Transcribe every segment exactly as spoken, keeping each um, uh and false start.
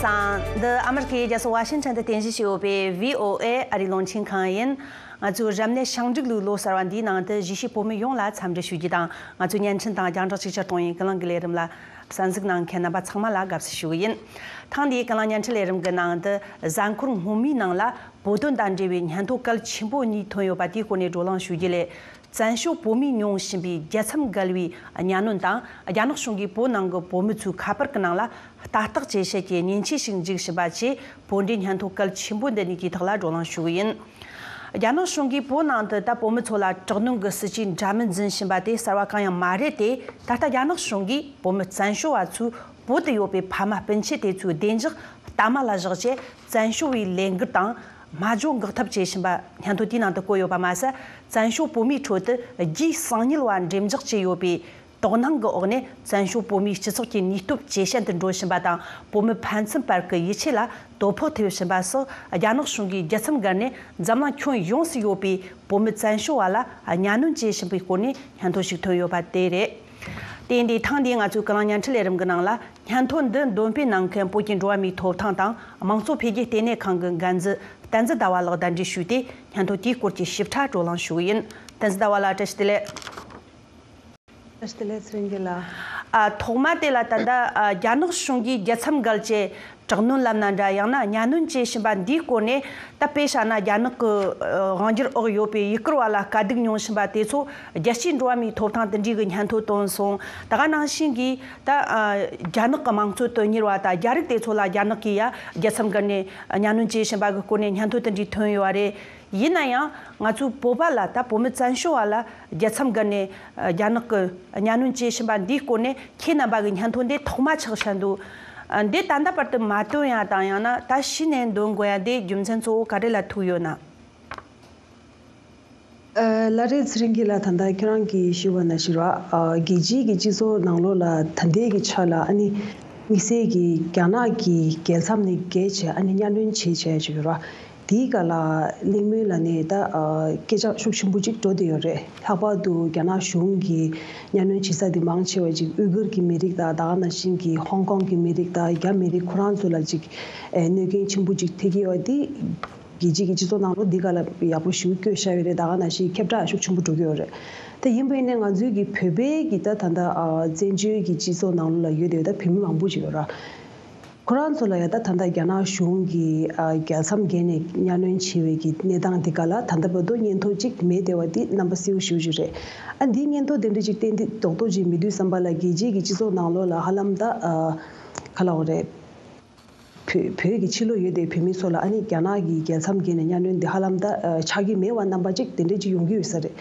དང་། འདི་ཨ་མི་རི་ཀའི་རྒྱལ་ས་ཝ་ཤིང་ཊོན་དུ་རྟེན་གཞི་བྱས་ཡོད་པའི་བྷི་ཨོ་ཨེ་ཨ་རིའི་རླུང་འཕྲིན་ཁང་ཡིན། ང་ཚོའི་རབ་གནས་ཞིང་འབྲུག་ལོའི་ལོ་གསར་བ་འདིའི་ནང་དུ་གཞིས་བྱེས་བོད་མི་ཡོངས་ལ་འཚམས་འདྲི་ཞུ་རྒྱུ་དང་། ང་ཚོའི་བརྙན་འཕྲིན་དང་རྒྱང་བསྒྲགས་ཅིག་ཅར་གཏོང་བའི་ཀུན་གླེང་གི་ལས་རིམ་ལ་གསན་གཟིགས་གནང་མཁན་རྣམ་པ་ཚང་མ་ལ་དགའ་བསུ་ཞུ་གི་ཡིན། ཐེངས་འདིའི་ཀུན་གླེང་བརྙན་འཕྲིན་ལས་རིམ་གྱི་ནང་དུ་གཟའ་འཁོར་སྔོན་མའི་ནང་ལ་བོད་དོན་དང་འབྲེལ་བའི་སྙན་ཐོ་གལ་ཆེན་པོ་གཉིས་ཐོན་ཡོད་པ། དེའི་སྐོར་ནས་བགྲོ་གླེང་ཞུ་རྒྱུ་ལས། བཙན་བྱོལ་བོད་མིས་མྱོང་བཞིན་པའི་རྒྱལ་མཚམས་བརྒལ་བའི་གཉའ་གནོན་དང་། རྒྱ་ནག་གཞུང་གིས་བོད་ནང་གི་བོད་མི་ཚོའི་ཁ་པར་གྱི་ནང་ལ་ལྟ་རྟོག་བྱེད་བྱེད་ཀྱི་མཉེན་ཆས་ཤིག་འཇུག་བཞིན་པ་བཅས། བོད་འབྲེལ་སྙན་ཐོ་གལ་ཆེན་པོ་འདི་གཉིས་ཀྱི་ཐོག་ལ་བགྲོ་གླེང་ཞུ་གི་ཡིན། རྒྱ་ནག་གཞུང་གིས་བོད་ནང་དུ་ད་བོད་མི་ཚོ་ལ་དྲག་གནོན་གྱི་སྲིད་ཇུས་འདྲ་མིན་འཛིན་བཞིན་པ་དེ་གསར་བ་གང་ཡང་མ་རེད་དེ། ད་ལྟ་རྒྱ་ནག་གཞུང་གིས་བོད་མི་བཙན་བྱོལ་བ་ཚོས་བོད་དུ་ཡོད་པའི་ཕ་མ་སྤུན་མཆེད་དེ་ཚོའི་བདེ་འཇགས་གཏའ་མ་ལ་བཞག་བྱས། བཙན་བྱོལ་བའི་ལས་འགུལ་དང་། སྨྲ་བརྗོད་འགག་ཐབས་བྱེད་བཞིན་པ། སྙན་ཐོ་དེའི་ནང་དུ་བཀོད་ཡོད་པ་མ་ཟད། བཙན་བྱོལ་བོད་མིའི་ཁྲོད་དུ་རྒྱུའི་གསང་ཉུལ་བ་འགྲེམས་འཇོག་བྱས་ཡོད་པའི་དོགས་སྣང་གི་འོག་ནས། བཙན་བྱོལ་བོད་མིའི་སྤྱི་ཚོགས་ཀྱི་ནུས་སྟོབས་ཇེ་ཞན་དུ་འགྲོ་བཞིན་པ་དང་། བོད་མི་ཕན་ཚུན་བར་གྱི་ཡིད་ཆེས་ལ་དོ་ཕོག་ཐེབས་བཞིན་པ་སོགས། རྒྱ་ནག་གཞུང་གིས་རྒྱལ་མཚམས་བརྒལ་ནས་འཛམ་གླིང་ཁྱོན་ཡོངས་སུ་ཡོད་པའི་བོད་མི་བཙན་བྱོལ་བ་ལ་གཉའ་གནོན་བྱེད་བཞིན་པའི་སྐོར་ནས་སྙན་ཐོ་ཞིག་ཐོན་ཡོད་པ་དེ་རེད། དེ་ཡིན་དུས་ཐེངས་འདིའི་ང་ཚོའི་ཀུན་གླེང་བརྙན་འཕྲིན་ལས་རིམ་གྱི་ནང་ལ། སྙན་ཐོ་འདི་འདོན་སྤེལ་གནང་མཁན་བོད་ཀྱི་འགྲོ་བ་མིའི་ཐོབ་ཐང་དང་། དམངས་གཙོ་འཕེལ་རྒྱས་ལྟེ་གནས་ཁང་གི་འགན་འཛིན་བསྟན་འཛིན་ཟླ་བ་ལགས་གདན་འདྲེན་ཞུས་ཏེ། སྙན་ཐོ་དེའི་སྐོར་གྱི་ཞིབ་ཕྲ་བགྲོ་གླེང་ཞུ་གི་ཡིན། བསྟན་འཛིན་ཟླ་བ་ལགས། བཀྲ་ཤིས་བདེ་ལེགས། བཀྲ་ཤིས་བདེ་ལེགས། ཚེ་རིང་རྒན་ལགས། ཨ། ཐོག་མ་དེ་ལ་ད་ལྟ། ཨ། རྒྱ་ནག་གཞུང་གིས་རྒྱལ་མཚམས་བརྒལ་བྱས་དྲག་གནོན་ལབ་ན་འདྲ། ཡང་ན་གཉའ་གནོན་བྱེད་བཞིན་པ་འདིའི་སྐོར་ནས། ད་དཔེ་བཞག་ན། རྒྱ་ནག་གི་ཨ་དབང་སྒྱུར་འོག་ཡོད་པའི་ཡུ་གུར་བ་ལ་དཀའ་སྡུག་མྱོང་བཞིན་པ་དེ་ཚོ། རྒྱལ་སྤྱིའི་འགྲོ་བ་མིའི་ཐོབ་ཐང་དེ་འདྲའི་གི་སྙན་ཐོ་བཏོན་སོང་། ད་ག་ནང་བཞིན་གྱི་ད། ཨ། རྒྱ་ནག་གི་དམངས་གཙོ་དོན་གཉེར་བ་དང་རྒྱ་རིགས་དེ་ཚོ་ལ་རྒྱ་ནག་གིས་ཡ་རྒྱལ་མཚམས་བརྒལ་ནས་གཉའ་གནོན་བྱེད་བཞིན་པ་གི་སྐོར་ནས་སྙན་ཐོ་དེ་འདྲའི་ཐོན་ཡོད་པ་རེད། ཡིན་ན་ཡང་། ང་ཚོའི་བོད་པ་ལ། ད་བོད་མི་བཙན་བྱོལ་བ་ལ་རྒྱལ་མཚམས་བརྒལ་ནས་རྒྱ་ནག་གིས་གཉའ་གནོན་བྱེད་བཞིན་པ་འདིའི་སྐོར་ནས། ཁྱེད་རྣམ་པ་གི་སྙན་ཐོ་འདི་ཐོག་མ་ཆགས་བཞག་འདུག། འདི་ད་ལྟ་བར་དུ་མ་འདོན་ཡ་དང་། ཡང་ན་ད་གཞི་ནས་འདོན་དགོས་ཡ་དེ་རྒྱུ་མཚན་གཙོ་བོ་ག་རེ་ལ་ཐུག་ཡོད་ན། ཨ། ལགས་རེད། ཚེ་རིང་རྒན་ལགས། ད་ལྟ་ཁྱེད་རང་གིས་ཞུས་པ་ནང་བཞིན་རེད། ཨ། རྒྱལ་སྤྱིའི་གི་སྤྱི་ཚོགས་ནང་ལོགས་ལ་ད་ལྟའི་གི་ཆ་ལ། ཨ་ནི་དམིགས་བསལ་གྱི་རྒྱ་ནག་གིས་རྒྱལ་མཚམས་ནས་བརྒལ་བྱས། ཨ་ནི་གཉའ་གནོན་བྱེད་བྱས་བྱས་ཡོད་རེད། དེའི་སྐོར་ལ་གླེང་མོལ་ལབ་ནས་ད། ཨ། སྐད་ཆ་ཤུགས་ཆེན་པོ་ཅིག་འགྲོ་བསྡད་ཡོད་རེད། ལྷག་པར་དུ་རྒྱ་ནག་གཞུང་གིས་གཉའ་གནོན་བྱེད་ས་དེ་མང་ཆེ་བ་ཅིག་ཨུ་གུར་གྱི་མི་རིགས་དང་། ད་ག་ནང་བཞིན་གྱི་ཧོང་ཀོང་གི་མི་རིགས་དང་། རྒྱ་མི་རིགས་ཁོ་རང་ཚོ་ལ་ཅིག། ཨེ། གནོད་སྐྱོན་ཆེན་པོ་ཅིག་ཐེབས་ཀྱི་ཡོད་དེ། རྒྱལ་སྤྱིའི་གི་སྤྱི་ཚོགས་ནང་ལོགས་འདི་སྒང་ལ་ཡག་པོ་ཞེ་པོ་བཀོད་བཞག་ཡོད་རེད། ད་ག་ནང་བཞིན་ཁྱབ་བསྒྲགས་ཤུགས་ཆེན་པོ་འགྲོ་གི་ཡོད་རེད། ད་ཡིན་པ་ཡིན་ནའི་ང་ཚོའི་གི་བོད་པའི་གི་ད་ད་ལྟ། ཨ། བཙན་བྱོལ་གྱི་སྤྱི་ཚོགས་ནང་ལོགས་ལ་ཡོད་དེ། ད་བོད་མི་མང་པོ་ཅིག་ཡོད་ར། ཁོ་རང་ཚོ་ལ་ཡ་ད་ད་ལྟ་རྒྱ་ནག་གཞུང་གིས། ཨ། རྒྱལ་མཚམས་བརྒལ་ནས་གཉའ་གནོན་བྱེད་པའི་གི་གནས་སྟངས་འདི་སྒང་ལ་ད་ལྟ་བར་དུ་སྙན་ཐོ་གཅིག་མེད་བསྡད་པ་འདི་རྣམ་པ་གསལ་པོ་ཞེ་པོ་ཅིག་རེད། ཨ། འདིའི་སྙན་ཐོ་དེ་འདྲ་ཅིག་ཏན་ཏན་རྡོག་རྡོག་ཅིག་མེད་དུས་ཙམ་པ་ལ། རྒྱལ་སྤྱིའི་གི་སྤྱི་ཚོགས་ནང་ལོགས་ལ་ཧ་ལམ་ད། ཨ། ག་ལབ་དགོས་རེད། བོད་བོད་ཀྱི་ཕྱི་ལོགས་ཡོད་དེ་བོད་མི་ཚོ་ལ། ཨ་ནི་རྒྱ་ནག་གི་རྒྱལ་མཚམས་བརྒལ་ནས་གཉའ་གནོན་དེ་ཧ་ལམ་ད། ཨ། ཆགས་ཀྱི་མེད་པ་རྣམ་པ་ཅིག་དེ་འདྲས་ཅིག་ཡོང་གི་ཡོད་ས་རེད།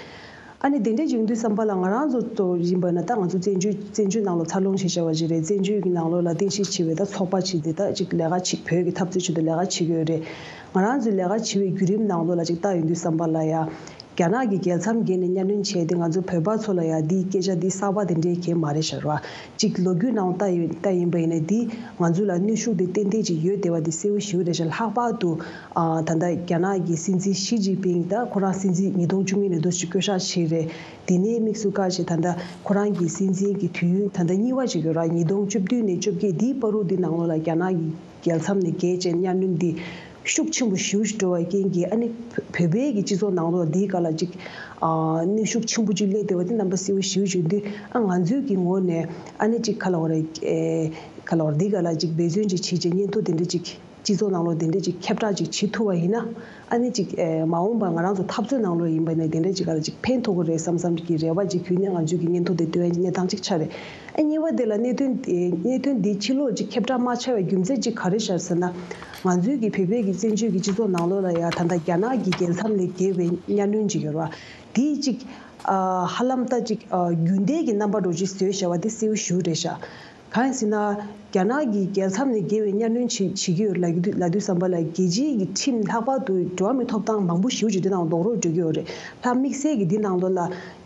ཨ་ནི་དེ་འདྲས་ཅིག་ཡོང་དུས་ཙམ་པ་ལ་ང་རང་ཚོ་ཚོ་ཡིན་པ་ན། ད་ང་ཚོ་བཙན་བྱོལ་བཙན་བྱོལ་ནང་ལོགས་འཚར་ལོངས་བྱེད་བྱ་བ་ཅིག་རེད། བཙན་བྱོལ་གྱི་ནང་ལོགས་ལ་རྟེན་གཞི་བྱས་པའི་ད་ཚོགས་པ་ཅིག་དེ་ད་ཅིག་ལས་ཀ་བྱེད། བོད་ཀྱི་འཐབ་རྩོད་ཆེད་དུ་ལས་ཀ་བྱེད་ཀྱི་ཡོད་རེད། ང་རང་ཚོའི་ལས་ཀ་བྱེད་པའི་བརྒྱུད་རིམ་ནང་ལོགས་ལ་ཅིག་ལྟ་ཡོང་དུས་ཙམ་པ་ལ་ཡ། རྒྱ་ནག་གི་རྒྱལ་མཚམས་བརྒལ་ནས་གཉའ་གནོན་བྱས་ཏེ། ང་ཚོ་བོད་པ་ཚོ་ལ་ཡ་འདིའི་སྐད་ཆ་འདི་གསར་པ་དེ་འདྲའི་གང་ཡང་མ་རེད་ཤག་ར། གཅིག་ལོ་རྒྱུས་ནང་ལྟ་ཡིན་ལྟ་ཡིན་པ་ཡིན་ན། འདི་ང་ཚོ་ལ་གནོན་ཤུགས་དེ་ཏན་ཏན་ཅིག་ཡོད་བསྡད་པ་འདི་གསལ་པོ་ཞེ་པོ་རེད་ཤག། ལྷག་པར་དུ། ཨ། ད་ལྟ་རྒྱ་ནག་གི་སྲིད་འཛིན་ཞི་ཅིན་ཕིང་ད་ཁོ་རང་སྲིད་འཛིན་ཉིས་སྟོང་བཅུ་གཉིས་ནས་འདུག་སེ་བསྐོ་བཞག་བྱས་རེད། དེ་ནས་དམིགས་སུ་བཀར་བྱས་ད་ལྟ་ཁོ་རང་གི་སྲིད་འཛིན་གྱི་དུས་ཡུན་ད་ལྟ་གཉིས་པ་ཅིག་ཡོད་ར། ཉིས་སྟོང་བཅུ་བདུན་ནས་བཅོ་བརྒྱད། འདིའི་བར་དུ་འདི་ནང་ལོགས་ལ་རྒྱ་ནག་གི་རྒྱལ་མཚམས་ནས་བརྒལ་བྱས་གཉའ་གནོན་འདི་ཤུགས་ཆེན་པོ་ཞེ་པོ་ཞིག་འགྲོ་བའི་རྐྱེན་གྱིས། ཨ་ནི་བོད་པའི་གི་སྤྱི་ཚོགས་ནང་ལོགས་འདིའི་སྒང་ལ་ཅིག། ཨ། གནོན་ཤུགས་ཆེན་པོ་ཅིག་སླེབས་བསྡད་པ་འདི་རྣམ་པ་གསལ་པོ་ཞེ་པོ་ཅིག་འདུག། ཨ། ང་ཚོའི་གི་ངོས་ནས་ཨ་ནི་ཅིག་ག་ལབ་དགོས་རེད། ཨེ། ག་ལབ་དགོས་རེད། འདིའི་སྒང་ལ་ཅིག་འབད་བརྩོན་ཅིག་བྱས་བྱས་སྙན་ཐོ་དེ་འདྲ་ཅིག་སྤྱི་ཚོགས་ནང་ལོགས་དེ་འདྲ་ཅིག་ཁྱབ་བསྒྲགས་ཅིག་བྱེད་ཐུབ་པ་ཡིན་ན། ཨ་ནི་ཅིག། ཨེ། མ་འོངས་པ་ང་རང་ཚོ་འཐབ་རྩོད་ནང་ལོགས་ཡིན་པ་ནས་དེ་འདྲ་ཅིག་སྒང་ལ་ཅིག་ཕན་ཐོགས་ཀྱི་རེད་བསམ་བསམ་གྱི་རེ་བ་ཅིག་བརྒྱུད་ནས། ང་ཚོའི་གི་སྙན་ཐོ་དེ་འདོན་ཡ་གནས་སྟངས་ཅིག་ཆགས་རེད། ཨ། གཉིས་པ་དེ་ལ་གནད་དོན་དེ། གནད་དོན་འདི་ཕྱི་ལོགས་ཅིག་ཁྱབ་བསྒྲགས་མ་བྱས་པའི་རྒྱུ་མཚན་ཅིག་ག་རེ་ཤག་ཟེར་ན། ང་ཚོའི་གི་བོད་པའི་གི་བཙན་བྱོལ་གྱི་སྤྱི་ཚོགས་ནང་ལོགས་ལ་ཡ་ད་ལྟ་རྒྱ་ནག་གི་རྒྱལ་མཚམས་ལས་བརྒལ་བའི་གཉའ་གནོན་ཅིག་ཡོད་རེད་བ། དེ་ཅིག། ཨ། ཧ་ལམ་ད་ཅིག། ཨ། རྒྱུན་ལྡན་གྱི་རྣམ་པ་འདྲ་ཅིག་བཟོས་བཞག་པ་དེ་གསལ་པོ་ཞེ་པོ་རེད་ཤག། གང་ཡིན་ཟེར་ན། རྒྱ་ནག་གི་རྒྱལ་མཚམས་ནས་བརྒལ་བའི་གཉའ་གནོན་བྱེད་བྱེད་ཀྱི་ཡོད་ལབ་དུས་ལབ་དུས་ཙམ་པ་ལ། རྒྱལ་སྤྱིའི་གི་ཁྲིམས། ལྷག་པར་དུ་འགྲོ་བ་མིའི་ཐོབ་ཐང་མང་པོ་ཞེ་པོ་ཅིག་དེ་ནང་རྡོག་རོལ་འགྲོ་གི་ཡོད་རེད། ལྷག་དམིགས་བསལ་གྱི་འདི་ནང་ལོགས་ལ།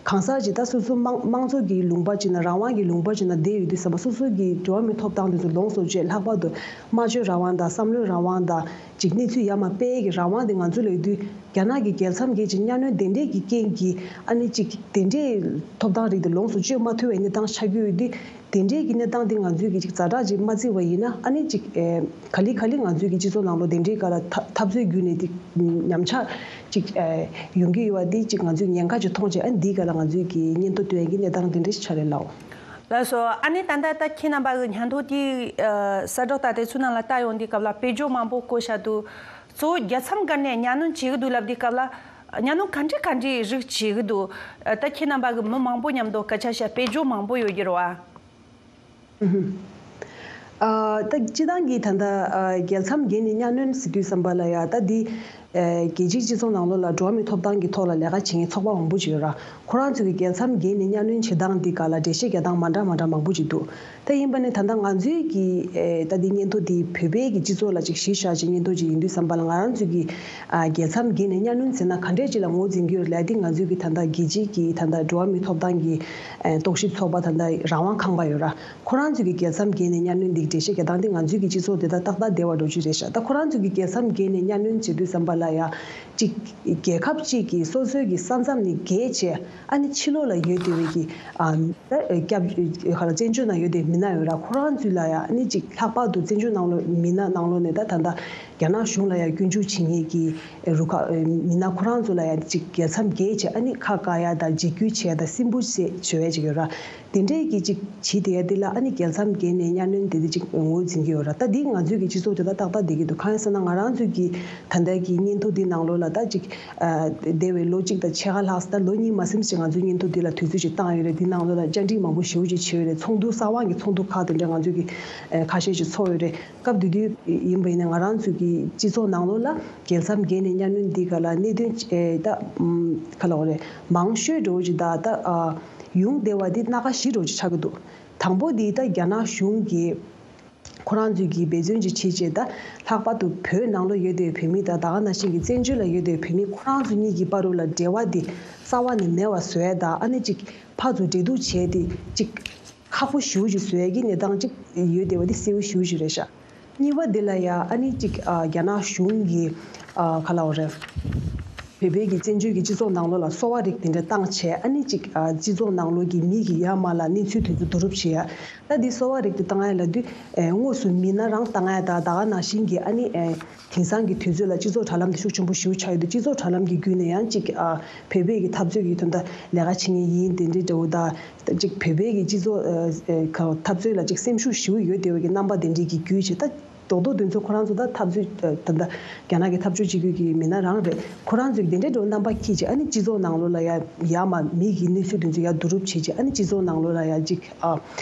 གང་ཟག་ཅིག་ད་སོ་སོ་དམངས་དམངས་གཙོ་གི་ལུང་པ་ཅིག་ནང་། རང་དབང་གི་ལུང་པ་ཅིག་ནང་བསྡད་ཡོད་དུས་ཙམ་པ། སོ་སོ་གི་འགྲོ་བ་མིའི་ཐོབ་ཐང་དེ་ཚོ་ལོངས་སུ་སྤྱོད། ལྷག་པར་དུ་སྨྲ་བརྗོད་རང་དབང་དང་། བསམ་བློའི་རང་དབང་དང་། ཅིག་གནས་ཚུལ་ཡར་མར་སྤེལ་གྱི་རང་དབང་དེ་ང་ཚོ་ལ་ཡོད་དུས། རྒྱ་ནག་གི་རྒྱལ་མཚམས་བརྒལ་ཅིག་གཉའ་གནོན་དེ་འདྲས་ཀྱི་རྐྱེན་གྱིས་ཨ་ནི་ཅིག་དེ་འདྲས་ཐོབ་ཐང་རིགས་དེ་ལོངས་སུ་སྤྱོད་མ་ཐུབ་པའི་གནས་སྟངས་ཆགས་ཀྱི་ཡོད་དུས། དེ་འདྲས་ཀྱི་གནས་སྟངས་དེ་ང་ཚོས་ཀྱི་ཅིག་ཛ་དྲག་ཅིག་མ་བརྩི་བ་ཡིན་ན། ཨ་ནི་ཅིག་ཨེ་ག་ལེ་ག་ལེ་ང་ཚོས་ཀྱི་སྤྱི་ཚོགས་ནང་ལོགས་དེ་འདྲའི་སྒང་ལ་འཐབ་འཐབ་རྩོད་བརྒྱུད་ནས་དེ་ཉམས་ཆག་ཅིག་ཨེ་ཡོང་གི་ཡོད་པ་དེ་ཅིག་ང་ཚོས་ཉེན་ཁ་ཅིག་མཐོང་བྱས། ཨ་ནི་འདིའི་སྒང་ལ་ང་ཚོས་ཀྱི་སྙན་ཐོ་བཏོན་ཡས་ཀྱི་གནས་སྟངས་དེ་འདྲ་ཞིག་ཆགས་རེད་ལགས། ལགས་སོ། ཨ་ནི་ད་ལྟ་ད་ཁྱེད་རྣམ་པ་གི་སྙན་ཐོ་དེའི་ཨ་གསལ་བསྒྲགས་དང་དེ་ཚོའི་ནང་ལ་ལྟ་ཡོང་དུས་སྐབས་ལ་དཔེ་བརྗོད་མང་པོ་བཀོད་བཞག་འདུག་གཙོ་བོ་རྒྱལ་མཚམས་སྒང་ནས་གཉའ་གནོན་བྱེད་ཀྱི་འདུག་ལབ་དུས་སྐབས་ལ། གཉའ་གནོན་ག་འདྲ་ག་འདྲའི་རིགས་བྱེད་ཀྱི་འདུག་ཨ་ད་ཁྱེད་རྣམ་པ་གི་མི་མང་པོ་མཉམ་དུ་སྐད་ཆ་བཤད། དཔེ་བརྗོད་མང་པོ་ཡོད་ཀྱི་རེད་བ། ཨ་ད་སྤྱི་བཏང་གི་ད་ལྟ་ཨ་རྒྱལ་མཚམས་བརྒལ་ནས་གཉའ་གནོན་ཟེར་དུས་ཙམ་པ་ལ་ཡ། ད་འདི་ཨ་རྒྱལ་སྤྱིའི་སྤྱི་ཚོགས་ནང་ལོགས་ལ་འགྲོ་བ་མིའི་ཐོབ་ཐང་གི་ཐོག་ལ་ལས་ཀ་བྱེད་མཁན་ཚོགས་པ་མང་པོ་ཅིག་ཡོད་ར། ཁོ་རང་ཚོ་གི་རྒྱལ་མཚམས་བརྒལ་ནས་གཉའ་གནོན་བྱེད་སྟངས་འདི་སྒང་ལ་འགྲེལ་བཤད་རྒྱག་སྟངས་མ་འདྲ་མ་འདྲ་མང་པོ་ཅིག་འདུག་ད་ཡིན་པ་ནི་ད་ལྟ་ང་ཚོའི་གི་ཨེ་ད་འདི་སྙན་ཐོ་འདི་བོད་པའི་གི་སྤྱི་ཚོགས་ལ་ཅིག་གཞི་བཞག་ཅིག་སྙན་ཐོ་ཅིག་ཡིན་དུས་ཙམ་པ་ལ། ང་རང་ཚོའི་གི་ཨ་རྒྱལ་མཚམས་བརྒལ་ནས་གཉའ་གནོན་ཟེར་ན་ག་འདྲས་ཅིག་ལ་ངོས་འཛིན་གྱི་ཡོད་ལབ་དུས། ང་ཚོའི་གི་ད་ལྟ་རྒྱལ་སྤྱིའི་གི་ད་ལྟ་འགྲོ་བ་མིའི་ཐོབ་ཐང་གི་ཨེ་རྟོག་ཞིབ་ཚོགས་པ་ད་ལྟ་རང་དབང་ཁང་པ་ཡོད་ར། ཁོ་རང་ཚོའི་གི་རྒྱལ་མཚམས་བརྒལ་ནས་གཉའ་གནོན་འདི་འགྲེལ་བཤད་རྒྱག་སྟངས་འདི་ང་ཚོའི་གི་སྤྱི་ཚོགས་དེ་དག་ཏག་ཏག་བདེ་བ་འགྲོ་རྒྱུ་རེད་ཤག་ད་ཁོ་རང་ཚོའི་གི་རྒྱལ་མཚམས་བརྒལ་ནས་གཉའ་གནོན་བྱེད་དུས་ཙམ་པ་ལ་ཡ། གཅིག་རྒྱལ་ཁབ་གཅིག་གི་སོ་སོའི་གི་ས་མཚམས་ནས་བརྒལ་བྱས། ཨ་ནི་ཕྱི་ལོགས་ལ་ཡོད་བསྡད་པའི་གི་ཨ་ད་སྐྱབས་ཧ་ལ་བཙན་བྱོལ་ནང་ཡོད་བསྡད་མི་སྣ་ཡོད་ར། ཁོ་རང་ཚོ་ལ་ཡ་ཨ་ནི་གཅིག་ལྷག་པར་དུ་བཙན་བྱོལ་ནང་ལོགས་མི་སྣ་ནང་ལོགས་ནས་ད་ད་ལྟ་རྒྱ་ནག་གཞུང་ལ་ཡ་སྐྱོན་འཛུགས་བྱེད་མཁན་གི་རུ་ཁག་མི་སྣ་ཁོ་རང་ཚོ་ལ་ཡ་གཅིག་རྒྱལ་མཚམས་བརྒལ་བྱས། ཨ་ནི་ཁ་བཀག་ཡ་དང་འཇིགས་སྐུལ་བྱས་དང་སྲིན་འབུ་བྱས་བྱེད་ཡ་ཅིག་ཡོད་ར། དེ་འདྲའི་གི་ཅིག་བྱེད་བསྡད་ཡ་དེ་ལ་ཨ་ནི་རྒྱལ་མཚམས་བརྒལ་ནས་གཉའ་གནོན་དེ་འདྲ་ཅིག་ངོས་འཛིན་གྱི་ཡོད་ར། ད་འདི་ང་ཚོའི་གི་སྤྱི་ཚོགས་དེ་ལ་ཏག་ཏག་བསྡད་ཀྱི་འདུག་གང་ཡིན་ཟེར་ན། ང་རང་ཚོའི་གི་ད་ལྟའི་གི་སྙན་ཐོ་འདི་ནང་ལོགས་ལ་ད་ཅིག་ཨ་འདས་པའི་ལོ་གཅིག་དང་ཕྱེད་ཀ་ལྷག་ཙམ། ད་ལོ་གཉིས་མ་ཟིན་ཞིག་ང་ཚོའི་སྙན་ཐོ་འདི་ལ་དུས་ཚོད་ཅིག་བཏང་ཡོད་རེད། འདི་ནང་ལོགས་ལ་བཅར་འདྲི་མང་པོ་ཞེ་པོ་ཅིག་བྱས་ཡོད་རེད། ཚོགས་འདུ་གསར་དབང་གི་ཚོགས་འདུ་ཁག་དེ་འདྲ་ང་ཚོའི་གི་ཨ་ཁ་ཤས་ཅིག་ཚོགས་ཡོད་རེད། སྐབས་དེ་དུས་ཡིན་པ་ཡིན་ན་ང་རང་ཚོའི་གི་སྤྱི་ཚོགས་ནང་ལོགས་ལ་རྒྱལ་མཚམས་བརྒལ་ནས་གཉའ་གནོན་འདི་སྒང་ལ་གནད་དོན་ཨེ་ད་ཨམ་ག་ལབ་དགོས་རེད། མང་ཤོས་འདྲ་བོ་ཅིག་ད་ད་ཨ་ཡོང་བསྡད་པ་འདི་སྣ་ཁ་བཞི་འདྲ་བོ་ཅིག་ཆགས་ཀྱི་འདུག་དང་པོ་འདི་ད་རྒྱ་ནག་གཞུང་གིས་ཁོ་རང་ཚོའི་གི་འབད་བརྩོན་ཅིག་བྱེད་བྱས། ད་ལྷག་པར་དུ་བོད་ནང་ལོགས་ཡོད་བསྡད་པའི་བོད་མི་དང་ད་ག་ནང་བཞིན་གྱི་བཙན་བྱོལ་ལ་ཡོད་བསྡད་པའི་བོད་མི་ཁོ་རང་ཚོ་གཉིས་ཀྱི་བར་དུ་ལ་འབྲེལ་བ་འདི་རྩ་བ་ནས་མེད་པ་བཟོ་ཡ་དང་། ཨ་ནི་ཅིག་ཕར་ཚུར་འབྲེལ་གཏུག་བྱས་ཏེ་ཅིག་ཁག་པོ་ཞེ་པོ་ཅིག་བཟོ་ཡ་གི་གནས་སྟངས་ཅིག་ཡོད་བསྡད་པ་འདི་གསལ་པོ་ཞེ་པོ་ཅིག་རེད་ཤག་གཉིས་པ་དེ་ལ་ཡ་ཨ་ནི་ཅིག་ཨ་རྒྱ་ནག་གཞུང་གིས་ཨ་ག་ལབ་དགོས་རེད། བོད་པའི་གི་བཙན་བྱོལ་གྱི་སྤྱི་ཚོགས་ནང་ལོགས་ལ་གསོ་བ་རིགས་དེ་འདྲ་བཏང་བྱས། ཨ་ནི་ཅིག་ཨ་སྤྱི་ཚོགས་ནང་ལོགས་ཀྱི་མི་གི་ཡར་མར་ལ་གནས་ཚུལ་དེ་ཚོ་བསྡུ་རུབ་བྱེད་ཡ། ད་འདི་གསོ་བ་རིགས་དེ་བཏང་ཡ་ལབ་དུས་ཨེ་དངོས་སུ་མི་སྣ་རང་བཏང་ཡ་དང་། ད་ག་ནང་བཞིན་གྱི་ཨ་ནི་ཨེ་དེང་སང་གི་དུས་ཚོད་ལ་སྤྱི་ཚོགས་དྲ་ལམ་དེ་ཤུགས་ཆེན་པོ་ཞེ་པོ་ཆགས་ཡོད་དུས། སྤྱི་ཚོགས་དྲ་ལམ་གྱི་བརྒྱུད་ནས་ཡང་ཅིག་ཨ་བོད་པའི་གི་འཐབ་རྩོད་ཀྱི་དོན་དག་ལས་ཀ་བྱེད་མཁན་ཡིན་དེ་འདྲའི་འདྲ་བོ་དང་། ད་ཅིག་བོད་པའི་གི་སྤྱི་ཚོགས་ཨ་ཨ་ག་འཐབ་རྩོད་ལ་ཅིག་སེམས་ཤུགས་ཞེ་པོ་ཡོད་བསྡད་པའི་གི་རྣམ་པ་དེ་འདྲའི་གི་བརྒྱུད་བྱས། ད་རྡོག་རྡོག་དེ་ཚོ་ཁོ་རང་ཚོ་ད་འཐབ་རྩོད་ཨ་ད་ད་རྒྱ་ནག་གི་འཐབ་རྩོད་བྱེད་མཁན་གྱི་མི་སྣ་རང་རེད། ཁོ་རང་ཚོས་དེ་འདྲའི་འདྲ་བོ་རྣམ་པ་འཁྱེར་བྱས། ཨ་ནི་སྤྱི་ཚོགས་ནང་ལོགས་ལ་ཡ་ཡར་མར་མི་གི་གནས་ཚུལ་དེ་ཚོ་ཡར་བསྡུ་རུབ་བྱེད་བྱས། ཨ་ནི་སྤྱི་ཚོགས་ནང་ལོགས་ལ་ཡ་ཅིག་ཨ་